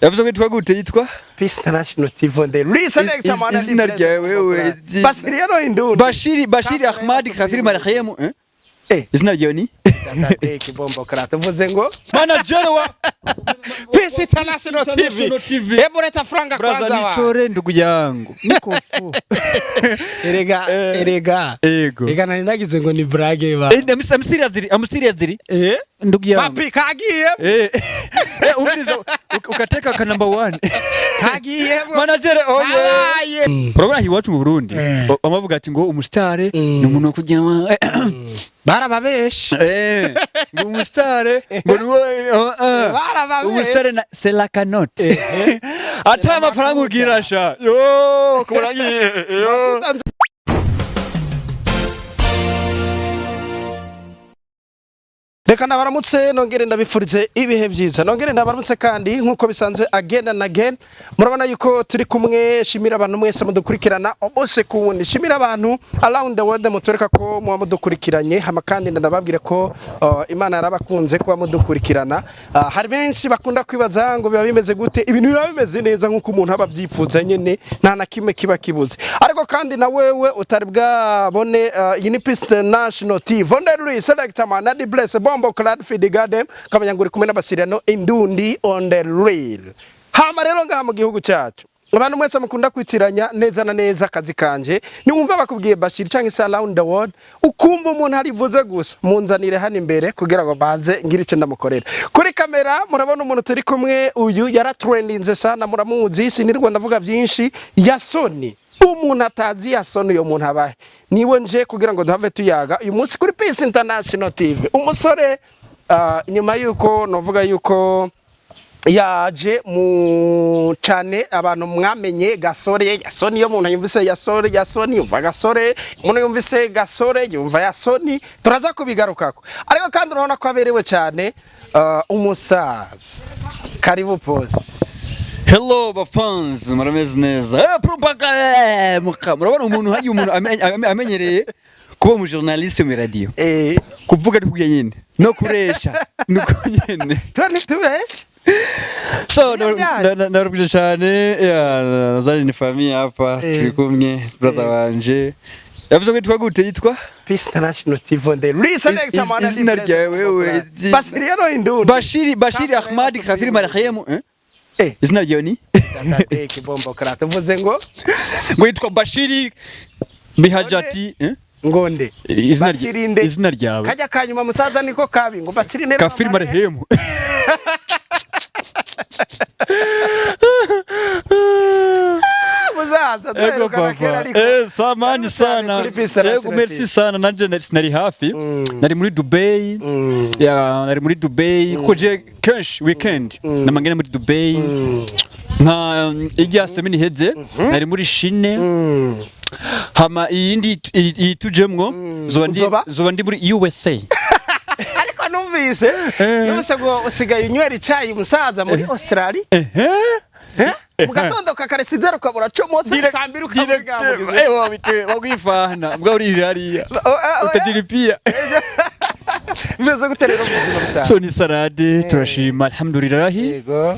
Yavuze ko yitwa gute, yitwa? Peace International TV on the Reselect. Izina ryawe wewe? Bashiri yaro indundi. Bashiri, Bashiri Ahmad Kafiri marehemu, eh? Eh. Izina ryawe ni? Data bombo karata uvuze ngo Manager wa Peace International TV. International TV. Hebu leta franga Braza. kwanza wa. Nichore ndugu yangu, niko fu. Erega, Eh. erega. Ego. Erega nari nagize ngo ni brage ba. Eh, I'm serious, I'm serious, Eh? ndugu yangu. Papi kagiye. Eh, umviza ukateka ka number one. Kagiye. Manager oye. Kabaye. Urabona iwacu mu Burundi Eh. bamavuga ati ngo umusitare Mm. ni umuntu wo kujya Barababeshe. Ngo umusitare ngo ni wowe. Barababeshe. Umusitare na c'est la canotte, ata amafaranga ugira sha yo kubona yo. Reka nabaramutse, nongere ndabifurize ibihe byiza, nongere ndabaramutse kandi nk'uko bisanzwe, again and again. Murabona yuko turi kumwe. Shimira abantu mwese mudukurikirana bose ku wundi, shimira abantu around the world mutureka ko muba mudukurikiranye. Hama kandi ndababwire ko Imana yarabakunze kuba mudukurikirana. Hari benshi bakunda kwibaza ngo biba bimeze gute. Ibintu biba bimeze neza nk'uko umuntu aba abyifuza nyene, nta na kimwe kiba kibuze. Ariko kandi na wewe utari bwabone, iyi ni Peace International TV on the Louis Selector Man Adi Bless Bombo Clad Feed Garden kamenya ngo uri kumwe n'abasiriano indundi on the real. Hama rero ngaha mu gihugu cyacu, abantu mwese mukunda kwitiranya neza na neza akazi kanje, niwumva bakubwiye Bashir cyangwa se around the world, ukumva umuntu arivuze gusa, munzanire hano imbere kugira ngo banze ngire icyo ndamukorera. Kuri kamera murabona umuntu turi kumwe, uyu yaratrendinze sana, muramuzi, sinirwa ndavuga byinshi. Yasoni, umuntu atazi Yasoni uyo muntu abahe? Niwe nje kugira ngo duhave tuyaga uyu munsi kuri Peace International TV. Umusore nyuma yuko novuga yuko yaje mu cane abantu mwamenye Gasore Yasoni. Iyo umuntu yumvise Yasore Yasoni yumva Gasore, umuntu yumvise Gasore yumva Yasoni, turaza kubigarukako. Ariko kandi urabona ko aberewe cyane, umusaza. Karibu pose. Hello ba fans, murameze neza? Propaganda muka murabona umuntu hagiye umuntu amenyereye kuba umu journaliste mu radio, kuvuga ni kuya nyene no kuresha nuko nyene. Tuba ntitubeshe. So Iyo byanyu. Narubwije cyane ya nazari ni famille hapa. Turi kumwe, brother wanje. Yavuze ko yitwa gute, yitwa? Peace International TV on the Reselect. Izina ryawe wewe? Bashiri yaro indundi. Bashiri, Bashiri Ahmad Kafiri marehemu, eh? Eh. Izina ryawe ni? Data bombo karata uvuze ngo Ngo yitwa Bashiri Bihajati, eh? Ngonde. Bashirinde. Izina ryawe? Kajya kanyuma musaza niko kabi ngo Bashirinde. Kafiri marehemu. Musaza, Ego duherukana kera papa. ariko. Eh, samani Karibu cyane sana. kuri Peace International Ego, merci TV. sana. Nanje sinari hafi. Nari muri Dubai. Ya, nari muri Dubai kuko je kenshi weekend namangene muri Dubai. Nka ijya semaine iheze nari muri Chine. Hama iyindi iyi tujemwo zoba ndi Uzoba? zoba ndi muri USA. Ariko numvise ngo usigaye unywera icyayi musaza muri Australia. Ehe. Eh? Mu gatondo kakare sizero ukabura comotse, saa mbiri ukabura. Direct. Eh, wabite wagwifana mbwa uri hariya utajilipia. Bimeze gute rero mu buzima busanzwe? So ni salade, turashima, alhamdulillah. Yego.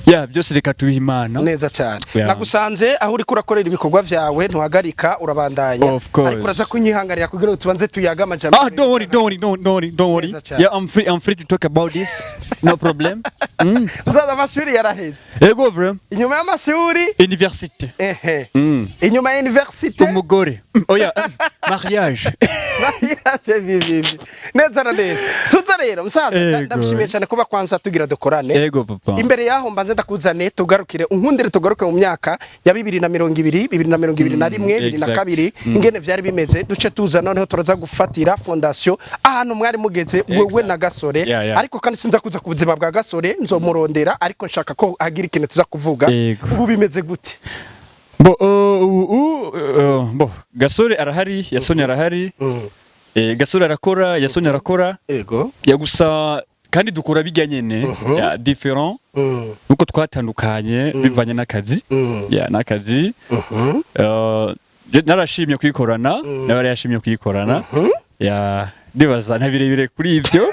Ya, byose reka tubihe Imana. Neza cyane. Yeah. Nagusanze aho uriko urakorera ibikorwa vyawe, ntuhagarika, urabandanya. Of course. Ariko uraza kunyihanganira kugira ngo tubanze tuyaga amajambo. Ah, don't worry, don't worry, don't worry, don't worry. Neza cyane. Yeah, I'm free, I'm free to talk about this. No problem. Uzaza amashuri yaraheze. Ego vrai. Inyuma y'amashuri? Université. Ehe. Inyuma ya université? Umugore. Oya, mariage. Mariage bibibi neza na neza. Tuza rero musaza, Ego. ndagushimiye cyane kuba kwanza tugira dukorane. Ego papa. Imbere yaho mbanze ndakuzane, tugarukire, unkundire tugaruke mu myaka ya 2020, 2021, bibiri na kabiri, ingene vyari bimeze. Duce tuza noneho turaza gufatira fondation ahantu mwari mugeze wewe na Gasore. Ariko kandi sinza kuza ku buzima bwa Gasore, nzomurondera, ariko nshaka ko hagira ikintu tuza kuvuga. Yego. Ubu bimeze gute? Bo bo Gasore arahari, Yasoni arahari. Gasore arakora, Yasoni arakora. Ego. Ya, gusa kandi dukora bijya nyene ya différent nuko twatandukanye bivanye n'akazi. Ya, n'akazi. Je narashimye kuyikorana, nawe yashimye kuyikorana. Ya, ndibaza nta birebire kuri ibyo.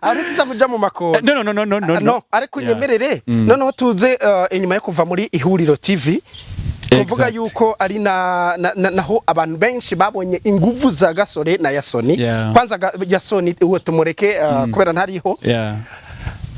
Aho tuza kuja mu makona. No, no, no, no, no. No, ariko unyemerere noneho tuze inyuma yo kuva muri Ihuriro TV, tuvuga yuko ari na naho abantu benshi babonye inguvu za Gasore na Yasoni. Kwanza Yasoni uwo tumureke kubera ntariho.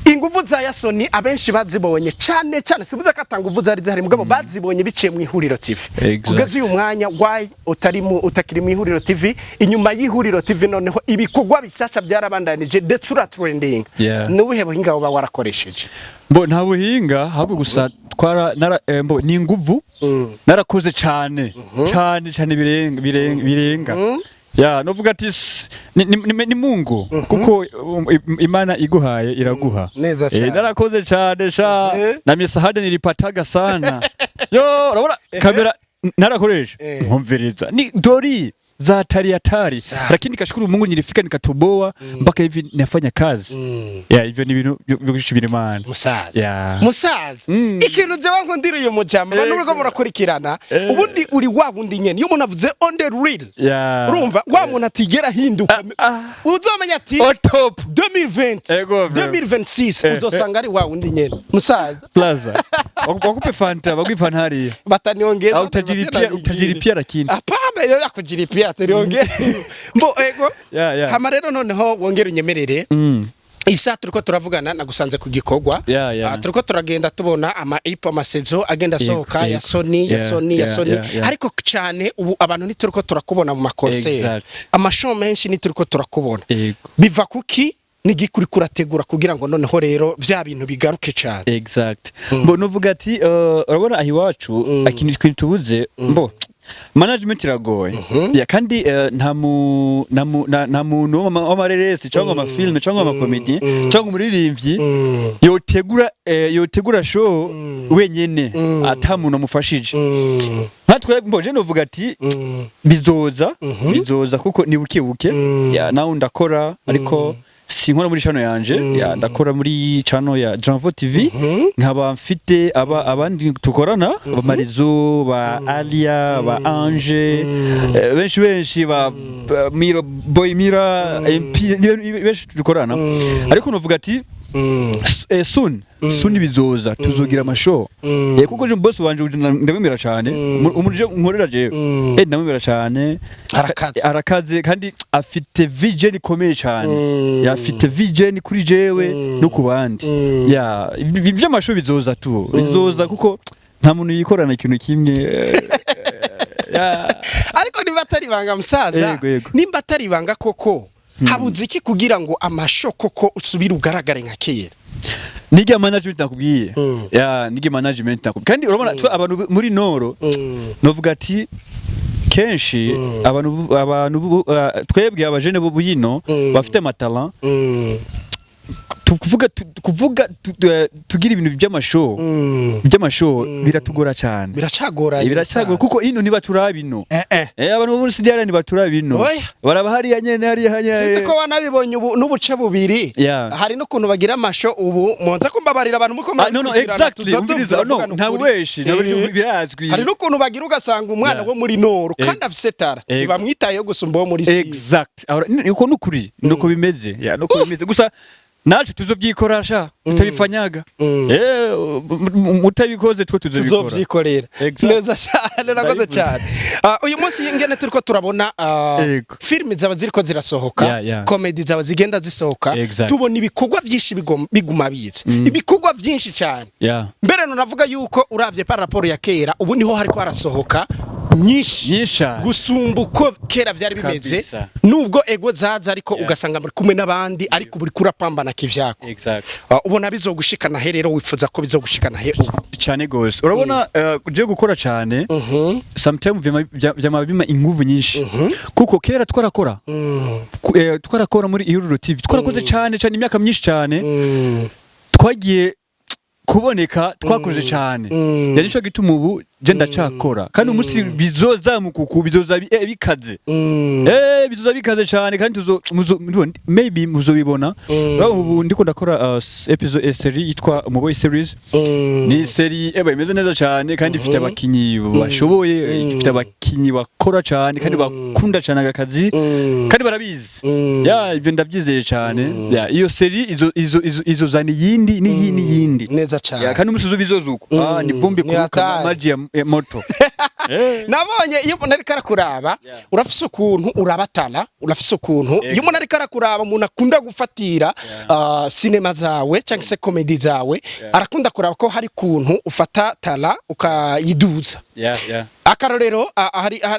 Inguvu za Yasoni abenshi bazibonye cyane cyane, sibuze ko atanga nguvu zari zihari, mugabo bazibonye biciye mu Ihuriro TV. Kugeza uyu mwanya, why utari mu utakiri mu Ihuriro TV? Inyuma y'Ihuriro TV noneho ibikorwa bishyashya byarabandanije, ndetse ura trending. N'ubuhe buhinga uba warakoresheje? Mbo nta buhinga, ahubwo gusa twara nara mbo ni inguvu, narakoze cyane cyane cyane, birenga birenga birenga. Ya, novuga ati ni Mungu, kuko Imana iguhaye iraguha. Neza cyane. Narakoze cyane sha. Na misahade nilipataga sana. Yo, urabona kamera narakoresha, nkumviriza ni dori za hatari hatari, lakini kashukuru Mungu nilifika nikatoboa mpaka hivi nafanya kazi. Ya, hivyo ni ibintu byo gushimira Imana. Musaza, musaza, ikintu jewe nkundira uyu mujama, abantu muriko murakurikirana, ubundi uri wa wundi nyene iyo umuntu avuze on the real, urumva wa muntu atigera ahinduka, uzomenya ati On top. 2020, Ego, bro. 2026, uzosanga ari wa wundi nyene, musaza. Plaza. Wakupe Fanta, baguhe Fanta hariya. Bataniongeza. Ah, utajilipia, utajilipia lakini. Hapana, yo yakujilipia turiongere mbo ego. Hama rero noneho wongere unyemerere, isa turiko turavugana nagusanze ku gikorwa. Yeah. Ah, turiko turagenda tubona ama EP, amasezo agenda asohoka ya Sony, ya Sony, ya Sony, ariko cyane ubu abantu ntituriko turakubona mu makonseri, amashow menshi ntituriko turakubona. Biva kuki? Nigikuri kurategura kugira ngo noneho rero vya bintu bigaruke cyane? Exact. Mbo nuvuga ati urabona aho iwacu ikintu tubuze, mbo management iragoye. Ya, kandi nta muntu w'amareresi cyangwa amafilme cyangwa amakomedi cyangwa umuririmbyi yotegura show wenyene ata muntu amufashije. Nkatwe mbo je novuga ati bizoza, bizoza, kuko ni buke buke. Ya, nawe ndakora, ariko sinkora muri channel yanje. Ya, ndakora muri channel ya Janvo TV, nkaba mfite aba abandi tukorana, ba Marizo, ba Alia, ba Ange, benshi benshi, ba Miro Boy, Mira MP, ni benshi tukorana. Ariko novuga ati soon soon bizoza, tuzogira amashow. Kuko je boss wanje ndamwemera cyane, umuntu je nkorera jewe, ndamwemera cyane. Arakaze. Arakaze, kandi afite vision ikomeye cyane. Afite vision kuri jewe no ku bandi. Ya, ibi by'amashow bizoza tu, bizoza, kuko nta muntu yikorana ikintu kimwe. Ya. Ariko nimba atari ibanga, musaza, Yego. nimba atari ibanga koko, habuze iki kugira ngo amashow koko usubire ugaragare nka kera? Nige management nakubwiye. Ya, nige management nakubwiye. Kandi urabona twe abantu muri noro, novuga ati kenshi abantu twebwe abajene bo buyino bafite amatalent, tukuvuga tugira ibintu by'amashow, by'amashow biratugora cyane. Biracagoranye. Biracagora, kuko ino nibaturaba ino. Abantu bo muri CDR ntibaturaba ino. Oya. Baraba hariya nyene, hariya nyene. Sinzi ko wanabibonye ubu n'ubuce bubiri. Hari n'ukuntu bagira amashow ubu, munze kumbabarira abantu muko Ah, no, exactly, umviriza, no, nta bubeshi, nta birazwi. Hari n'ukuntu bagira ugasanga umwana wo muri noro kandi afise talent, ntibamwitayeho gusumba uwo muri sud. Exact. Ahora uko nukuri, nuko bimeze. Ya, nuko bimeze. Gusa nacu tuzovyikora sha, tutabifanyaga. Mutabikoze twe tuzobikora. Tuzovyikorera. Exact. Neza cyane, nakoze Ndabivuze. cyane. Ah, uyu munsi ingene turiko turabona filimi zaba ziriko zirasohoka, comedy zaba zigenda zisohoka, tubona ibikorwa byinshi biguma biza, ibikorwa byinshi cyane. Mbere navuga yuko uravye par rapport ya kera, ubu niho hariko harasohoka nyinshi Nyinshi cane. gusumba uko kera vyari bimeze. Kabisa. Nubwo ego zaza, ariko ugasanga muri kumwe n'abandi, ariko buri kurapambana kivyako. Ubona bizogushikana he rero? Wifuza ko bizogushikana he ubu? Cyane gose. Urabona je gukora cyane, sometimes vyama bima inguvu nyinshi, kuko kera twarakora. Twarakora muri Ihuriro TV, twarakoze cyane cyane imyaka myinshi cyane. Twagiye kuboneka twakoze cyane. Yani nico gituma ubu je ndacakora, kandi umunsi bizozamuka uku bizoza bikaze. Bizoza bikaze cyane, kandi tuzo muzo maybe muzobibona. Urabona ubu ndiko ndakora episode série yitwa Umuboy series. Ni série eba imeze neza cyane, kandi ifite abakinyi bashoboye, ifite abakinyi bakora cyane kandi bakunda cyane aka kazi, kandi barabizi. Ya, ibyo ndabyizeye cyane. Ya, iyo série izo zana iyindi n'iyindi n'iyindi. Neza cyane. Ya, kandi umusozi bizoza uko, ni vumbi Ni kuruka hatari. Maji ya moto. Nabonye iyo umuntu ariko arakuraba, urafise ukuntu urabatana, urafise ukuntu iyo umuntu ariko arakuraba, umuntu akunda gufatira sinema zawe cyangwa se comedy zawe, arakunda kuraba ko hari ukuntu ufata tara ukayiduza. Akarorero,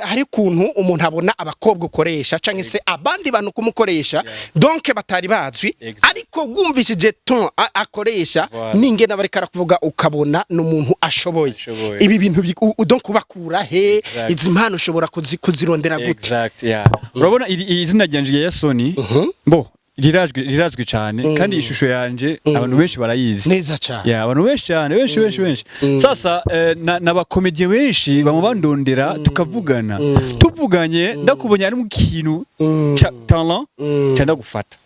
hari ukuntu umuntu abona abakobwa ukoresha cyangwa se abandi bantu kumukoresha, donc batari bazwi, ariko wumvishije ton akoresha n'ingene bariko arakuvuga, ukabona ni umuntu ashoboye. Ashoboye. Ibi bintu donc ubakura he? Izi mpano ushobora kuzirondera gute? Exact, yeah. Urabona iri izina ryanje rya Yasoni, bo rirazwi cyane, kandi ishusho yanje abantu benshi barayizi. Neza cyane. Yeah, abantu benshi cyane, benshi benshi benshi. Sasa n'abakomediye benshi bamwe bandondera, tukavugana, tuvuganye ndakubonye ari mu kintu ca talent ca ndagufata.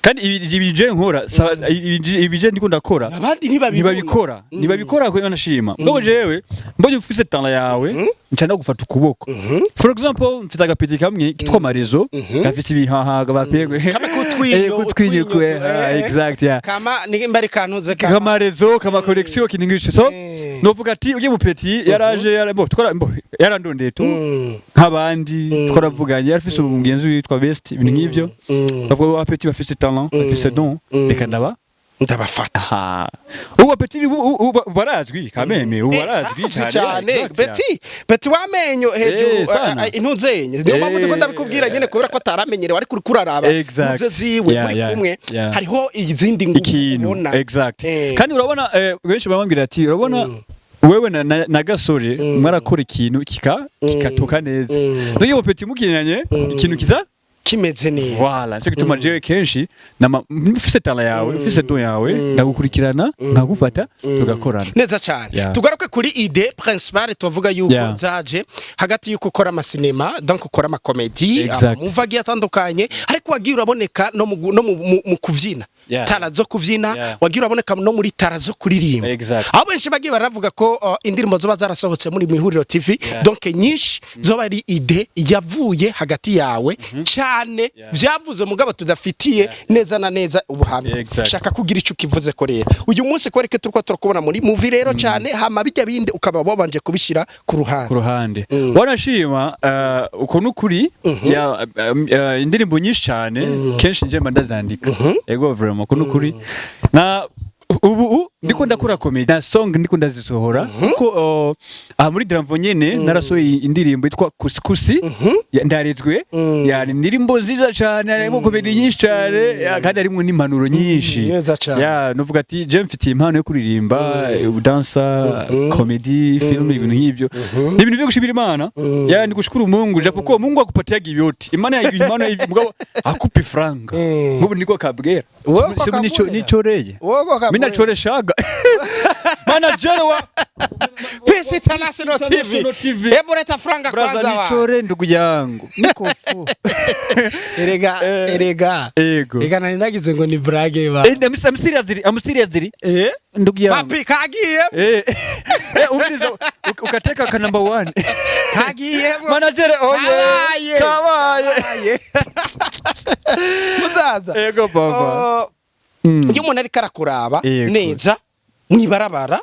Kandi ibi je nkora ibi je ndiko ndakora, abandi ntibabibona. Ntibabikora kubera nashima. Mugabo jewe mbonye ufise talent yawe, nca ndagufata ukuboko. For example, mfite agapeti kamwe kitwa Marezo, gafise ibihaha bapegwe. Kame kutwinyo, kutwinyo utwinyo, kwe. Exact, yeah. Kama nimba ari kantuze kama. Kamarezo kama collection kiningisho, so novuga ati ugiye mu petit yaraje bo twara bo yarandondeye tu nk'abandi, twaravuganye, yarafise umugenzi witwa Best, ibintu nk'ivyo. Bavuga wa petit bafise talent, bafise don, reka ndaba Ndabafata. Aha, ubu petit ubu barazwi kameme, ubu barazwi cyane. Exact, yeah. Petit petit wamenyo hejuru. Sana. Intuzenye niyo mpamvu ndiko ndabikubwira nyene, kubera ko ataramenyerewe, ariko uriko uraraba intuze ziwe muri kumwe, hariho izindi ngufu ikintu ubona. Exact. Kandi urabona benshi bamubwira ati urabona wewe na gasore mwarakora ikintu kikatoka neza, n'iyo petit mukinanye ikintu kiza kimeze neza. Voilà, cyo gituma jewe kenshi nama mfise talent yawe, mfise don yawe, ndagukurikirana, nkagufata, tugakorana. Neza cyane. Tugaruke kuri idée principale, tuvuga yuko zaje hagati yuko ukora amasinema, donc ukora amakomedi, amamuva agiye atandukanye, ariko wagiye uraboneka no mu kuvyina, talent zo kuvyina, wagiye uraboneka no muri talent zo kuririmba, aho benshi bagiye baravuga ko indirimbo zoba zarasohotse muri Mwihuriro TV, donc nyinshi zoba ari idée yavuye hagati yawe cyane, vyavuze mugabo tudafitiye neza na neza ubuhamya. Shaka kugira icyo ukivuze ko rero uyu munsi kwereke turiko turakubona muri movie rero cyane, hama bijya bindi ukaba wabanje kubishyira ku ruhande. Ku ruhande. Wanashima, uko nukuri ya indirimbo nyinshi cyane kenshi nje mba ndazandika. Ego, vraiment, uko nukuri. Na ubu ndiko ndakora comedy na song ndiko ndazisohora, kuko aha muri Dramvo nyene narasohoye indirimbo yitwa Kusikusi ya, ndarezwe yani indirimbo nziza cyane, harimo comedy nyinshi cyane ya, kandi harimo n'impanuro nyinshi. Neza cyane. Ya, nuvuga ati je mfitiye impano yo kuririmba, udansa, comedy, film, ibintu nk'ibyo ni ibintu byo gushimira Imana, ya, ni gushukuru Mungu, japokuwa Mungu akupatiaga yote, Imana yaguha impano hivi mugabo akupa franga. Ngubu niko kabwera. Wowe Sibu nico kabwera. nicoreye. Wowe kabwera. Mimi nachoreshaga manager wa Peace International TV. International TV. Hebu leta franga Braza, kwanza wa. nichore ndugu yangu, niko fu. Erega, erega. Ego. Erega nari nagize ngo ni blague ba. I'm serious, I'm serious, ndugu yangu. Papi kagiye. Umviriza, ukateka ka number one. Kagiye. Manager oye. Kabaye. Kabaye. Kabaye. Muzaza. Ego papa. Oh, iyo umuntu ariko arakuraba neza mwibarabara,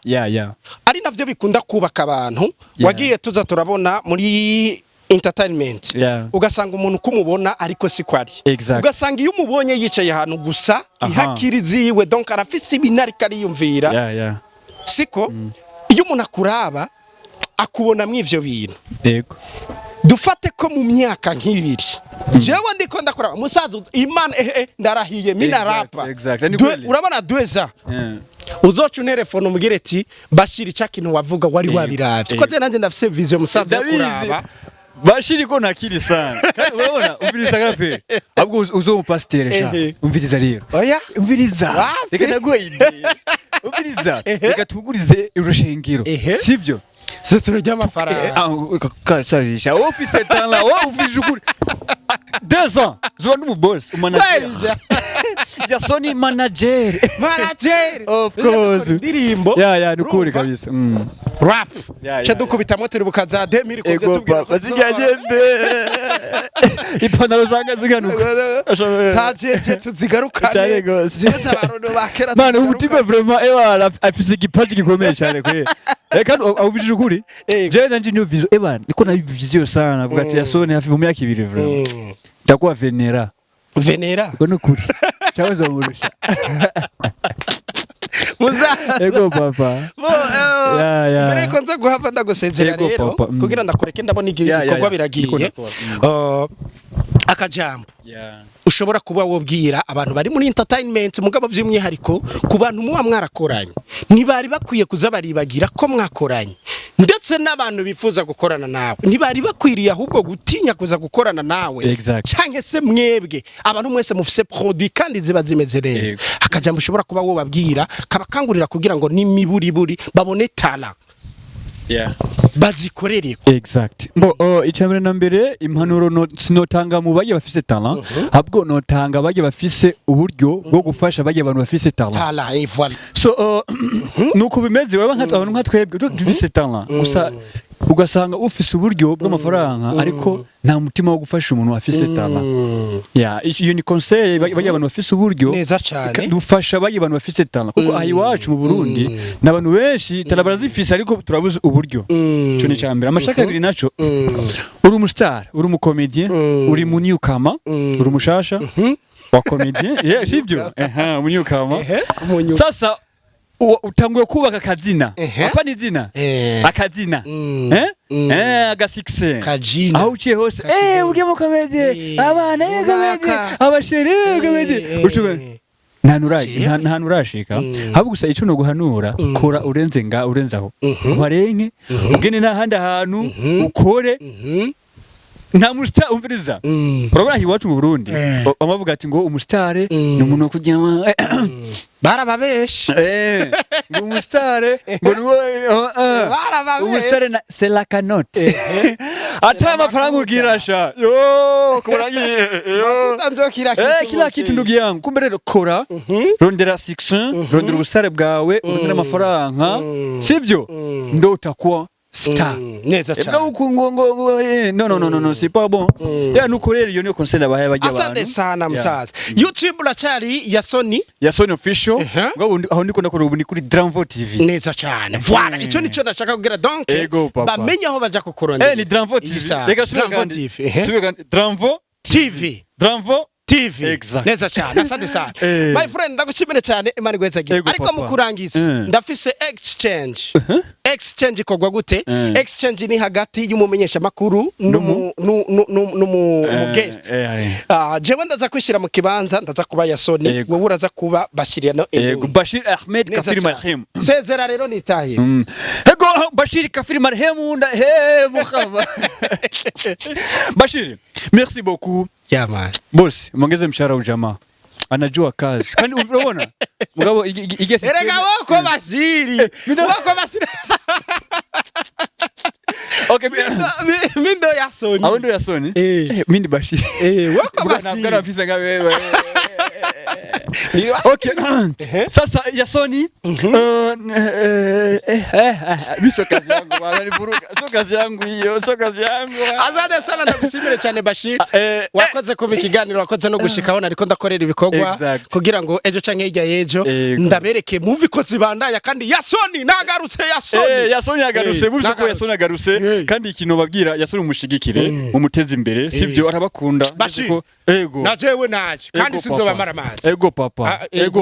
ari navyo bikunda kubaka abantu, wagiye tuza turabona muri entertainment, ugasanga umuntu kumubona ariko siko ari, ugasanga iyo umubonye yicaye ahantu gusa, ihakiri ziwe, donc arafise ibintu ariko ariyumvira, siko iyo umuntu akuraba akubona mw'ivyo bintu. Dufate ko mu myaka nk'ibiri jewe ndiko ndakuraba musaza, Imana ndarahiye mina rapa. Ni kweli. Urabona 2 ans, uzoca unterefone umubwire ati Bashira, ica kintu wavuga wari wabiravye, ko je nanje ndafise vision musaza yo Ndabizi. kuraba. Bashiri ko nakiri sana. Kandi urabona, umviriza gafe. Ahubwo uzo umupasiteri sha. Umviriza rero. Oya. Umviriza. Wapi? Reka ndaguhe idée. Umviriza. Reka tugurize urushengero. Sivyo? Se turya amafaranga. Kasharisha. Wowe ufise talent, wowe ufise ukuri. 2 ans. Zoba ndi boss, manager. Kweli. Yasoni manager. Manager. Of course. Indirimbo. Ya, ni ukuri Urumva? kabisa. Rap. Ya, Cha ya, dukubitamo turi bukaza 2000 kubyo Ego tubwira papa, ko zigagende. Ipantaro zanga ziganuka. Zajeje tuzigarukane. Cyane gose. Zibe z'abarundi ba kera. Mwana, tuzigarukane. umutima vraiment ewa afise igipaji gikomeye cyane kwe. Reka awuvije ukuri. Ego. Je nanje niyo vision. Ewa niko na vision sana avuga ati Yasoni hafi mu myaka 2 vraiment. Ndakuwa venera. Venera. Ko nukuri. Cyangwa uzomurusha. Muza. Ego papa. Bo, Ya. mbere yuko nza guhava ndagusezera Ego, rero papa. Kugira ndakureke ndabona igihe Ya. ibikorwa biragiye. Ndiko ndakora. Akajambo ushobora kuba wobwira abantu bari muri entertainment, mugabo by'umwihariko ku bantu muba mwarakoranye ntibari bakwiye kuza baribagira ko mwakoranye, ndetse n'abantu bifuza gukorana nawe ntibari bakwiriye ahubwo gutinya kuza gukorana nawe, canke se mwebwe abantu mwese mufise produit kandi ziba zimeze neza, akajambo ushobora kuba wobabwira kabakangurira kugira ngo n'imiburiburi babone talent bazikorere. Exact. Bo, icya mbere na mbere, impanuro no, sinotanga mu bagiye bafise talent, ahubwo notanga bagiye bafise uburyo bwo gufasha bagiye abantu bafise talent. Talent, et voilà. So nuko bimeze, uraba nka abantu nka twebwe dufise talent gusa ugasanga ufise uburyo bw'amafaranga ariko nta mutima wo gufasha umuntu afise talent. Ya, iyo ni conseil bagiye abantu bafise uburyo. Neza cane. Dufasha bagiye abantu bafise talent, kuko aha iwacu mu Burundi n'abantu benshi talent barazifise ariko turabuze uburyo. Ico ni icya mbere. Amashaka abiri naco, uri umustar, uri umucomédien, uri mu newcomer, uri umushasha wa comédien, yeah, sivyo? Ehe, umu-newcomer. Umunyu. Sasa utanguye kubaka akazina, hapa izina, akazina, eh aga succès, Kajina. aho uciye hose ugiye mu comédie, abana comédie, Runaka. abasheri comédie, ucuga nta nta nurashika. Ahubwo gusa ico no guhanura, kora urenze nga urenze aho, uharenke ugende n'ahandi hantu ukore. Nta mustar, umviriza, urabona aha iwacu mu Burundi bamavuga ati ngo umusitare ni umuntu wo kugira Barababeshe. Ngo umusitare ngo ni Barababeshe. Umusitare na c'est la cagnotte, ata amafaranga ugira sha yo kubona yo. Njo kila kitu. Kila kitu, ndugu yangu. Kumbe rero kora, rondera succès, rondera ubusare bwawe, rondera amafaranga, sivyo? Ndo utakuwa star. Neza Ebwa cyane. uku ngo no, no, no, no, no, c'est pas bon. Ya, nuko rero iyo niyo conseil ndabahaye bajya abantu. Asante sana msaza. YouTube uracari ya Sony? Ya Sony Official. Ngo aho ndiko ndakora ubu ni kuri Dramvo TV. Neza cyane. Voilà, icyo nico ndashaka kugira, donc Ego, papa. bamenye aho baja kukurondera. Ni Dramvo TV. Isa. Reka subira Dramvo kandi. TV. Subira kandi. Dramvo TV. Dramvo TV. Exact. Neza cyane, asante sana. My friend, ndagushimire cyane, Imana igwezagire. Ego, Ariko papa. mu kurangiza, ndafise exchange. Exchange ikorwa gute? Exchange ni hagati y'umumenyesha makuru n'umu nu guest. Ah, jewe ndaza kwishyira mu kibanza, ndaza kuba Yasoni, wowe uraza kuba Bashir no. Ego, Bashir Ahmed Neza Kafiri cyane. marehemu. Sezera rero nitaye. Ego, Bashir Kafiri marehemu nda he mukhaba. Bashir, merci beaucoup. Yeah man. Boss, mwongeze mshahara ujamaa. Anajua kazi. Kandi unaona? Mugabo ige Erega woko Bashiri. Woko Bashiri. Okay. Mindo Yasoni. Aho ndo Yasoni? Eh. Mimi ni Bashir. Woko Bwana Bashiri. bwana afisa nga wewe. Okay. Sasa Yasoni, mi sio kazi yangu bwana, nivuruga. Sio kazi yangu hiyo, sio kazi yangu. Asante sana, ndagushimire cyane Bashir. Wakoze kuba ikiganiro, wakoze no gushikaho nariko ndakorera ibikorwa kugira ngo ejo canke hirya y'ejo ndabereke movie ko zibandanya, kandi Yasoni nagarutse, Yasoni. Yasoni yagarutse, mubise ko nagarutse. Yasoni yagarutse, kandi ikintu babwira Yasoni, umushigikire, umuteze imbere, sivyo? Arabakunda. Bashir. Ego. Na jewe naje kandi Ego, sinzobamara papa. amazi. Ego papa. Ah, ego. Ego.